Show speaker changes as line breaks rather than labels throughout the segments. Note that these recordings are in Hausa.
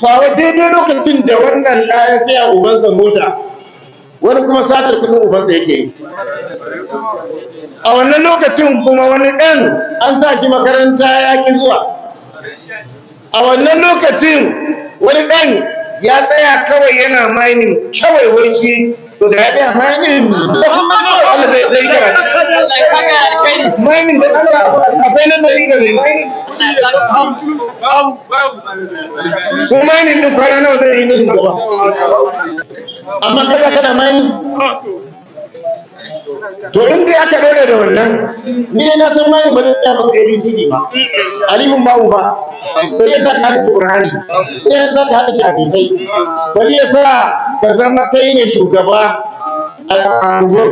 Kawo daidai lokacin da wannan ɗaya sai a ubansa mota, wani kuma satar kudin ubansa yake yi. A wannan lokacin kuma wani ɗan an sa shi makaranta ya ƙi zuwa. A wannan lokacin wani ɗan ya tsaya kawai yana mining kawai, wai shi to da ya tsaya mining Allah zai karatu. Mining da Allah akwai nazari ga mai mining? Ko mining din kwana nawa zai yi nan gaba? Amma kada kana mining, to in dai aka dore da wannan, ni dai na san mining ba zai tsaya maka ABCD ba, alifun ba'u ba. Ba ya sa ka haɗa Qur'ani, sai ya sa ka haɗa hadisai, ba ya sa ka zama kai ne shugaba a unguwar.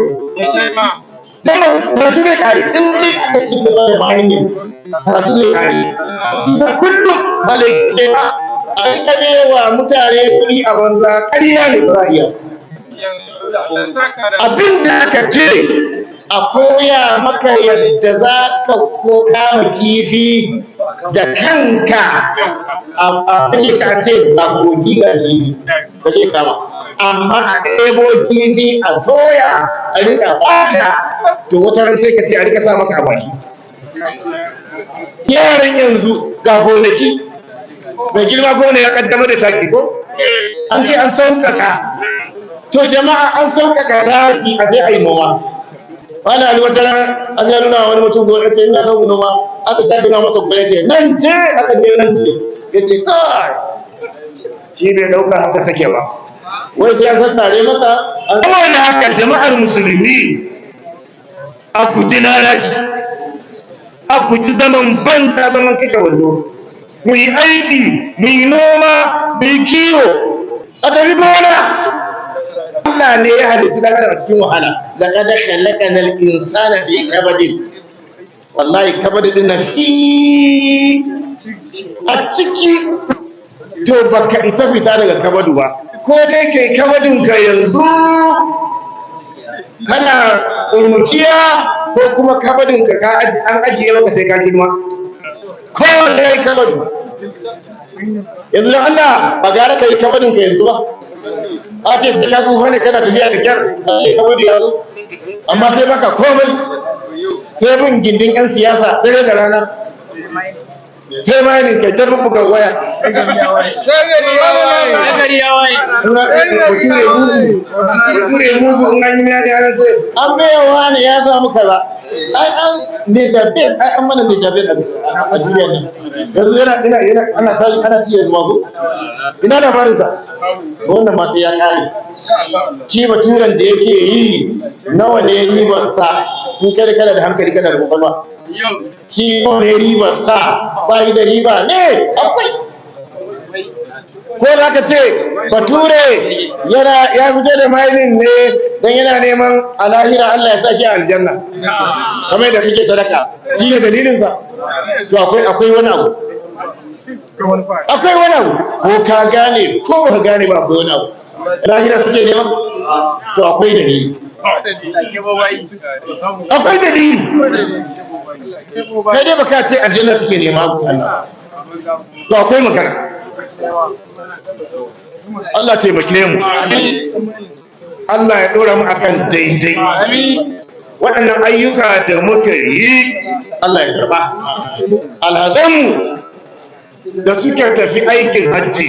Dan karatu zai kare in dai aka ci gaba da mining, karatu zai kare. Kullum malai cewa a rika wa mutane kuɗi a banza, ƙarya ne, ba za a iya. Abin da aka ce a koya maka yadda za ka ko kama kifi da kanka, a sake ka ce ba kogi ga kifi ka ce kama, amma a ɗebo kifi a soya a rika baka, to wata ran sai ka ce a rika sa maka a baki. Yaran yanzu ga gonaki, mai girma gona ya kaddamar da taki, ko an ce an sauƙaƙa. To jama'a, an sauƙaƙa taki, a je a yi noma. Wani ali wata ran an ya nuna wani mutum gona, ce ina son noma, aka ta nuna masa gona, ce nan ce, aka je nan ce, ya ce kai shi bai ɗauka haka take ba, wai sai an sassare masa. Saboda haka jama'ar musulmi, a guji lalaci, a guji zaman banza, zaman kashe wando. Mu yi aiki, mu yi noma, mu yi kiwo, a tafi gona. Allah ne ya halitta dan adam a cikin wahala. Laqad khalaqnal insana fi kabadin. Wallahi kabadin din na fi a ciki, to baka isa fita daga kabadu ba. Ko dai kai kabadin ka yanzu kana ƙuruciya, ko kuma kabadin ka an ajiye maka sai ka girma. Ko dai kabadu yanzu, don Allah ba gara kai kabadin ka yanzu ba? A ce sai ka tsufa ne kana tafiya da kyar kabadu yanzu, amma sai baka komai, sai bin gindin 'yan siyasa dare da rana, sai ma ne kai ta bubbuga waya. Bature mugu, bature mugu, in an yi miya da sai an bai ne ya samu kaza. Ai an ne ai an mana ne a duniya nan yanzu yana ina yana ana tashi ana ci yanzu mako ina labarin sa. Wannan ma sai ya kare. Shi baturen da yake yi, nawa ne ribar sa? In kai kana da hankali, kana da kwakwalwa, shi nawa ne ribar sa? Ba yi da riba ne akwai. Ko da ka ce bature yana ya fito da mining ne don yana neman a lahira Allah ya sa shi a aljanna kamar yadda kake sadaka, shi ne dalilinsa? To akwai wani abu, akwai wani abu, ko ka gane ko ba ka gane ba, akwai wani abu. Lahira suke nema, to akwai dalili, akwai dalili. Kai dai baka ce aljanna suke nema, to akwai magana. Allah taimake mu, Allah ya ɗora mu akan daidai. Waɗannan ayyuka da muka yi, Allah ya karɓa. Alhazanmu da suka tafi aikin hajji